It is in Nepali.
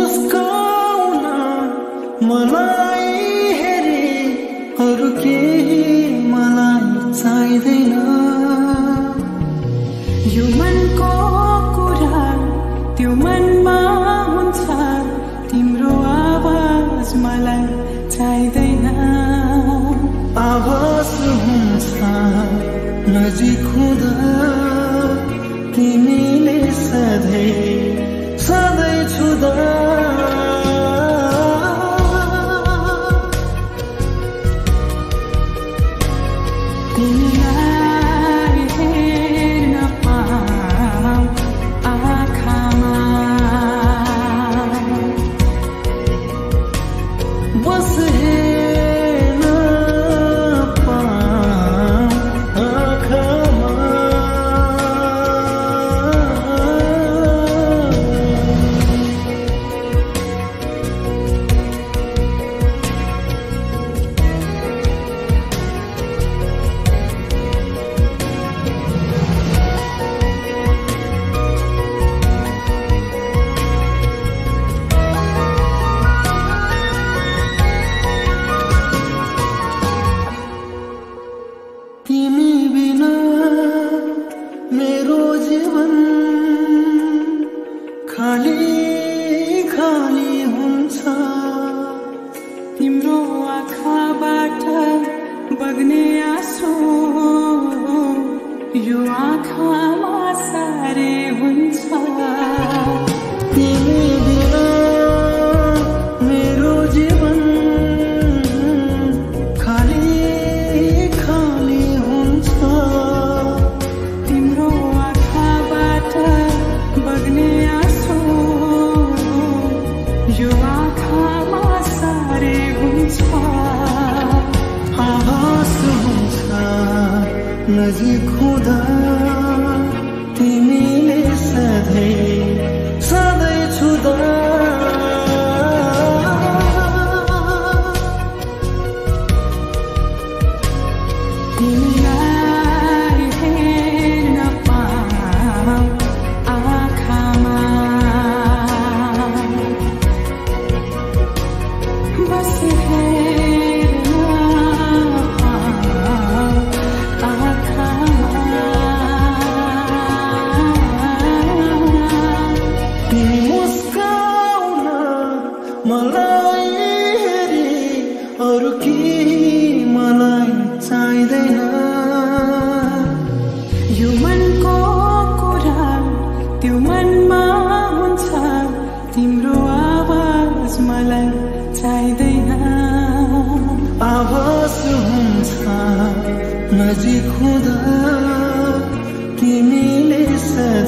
मुस्काउन मलाई हेरी अरु केही मलाई चाहिँदैन। यो मनको कुरा त्यो मनमा हुन्छ, तिम्रो आवाज मलाई चाहिँदैन। आवाज हुन्छ नजिक हुँदा तिमीले सधैँ सधैँ छुँदा। तिमीलाई हेर्न पाऊँ आँखामा, बस हेर्न पाऊँ आँखामा। तिमी बिना मेरो जीवन खाली खाली हुन्छ। तिम्रो आँखाबाट बग्ने आँसु यो आँखामा सारे हुन्छ। तिमी बिना मेरो जीवन खाली खाली हुन्छ। तिम्रो आँखाबाट बग्ने आँसु यो आँखामा सारे हुन्छ। आभास हुन्छ नजिक हुँदा तिमीले सधैँ सधैँ छुँदा। तिमीलाई हेर्न पाऊँ आँखामा, बस हेर्न पाऊँ आँखामा। तिमी मुस्काउन मलाई हेरी अरु केही मलाई चाहिँदैन। यो मनको कुरा त्यो मनमा हुन्छ, तिम्रो आवाज मलाई चाहिँदैन। आभास हुन्छ नजिक हुँदा तिमीले सधैँ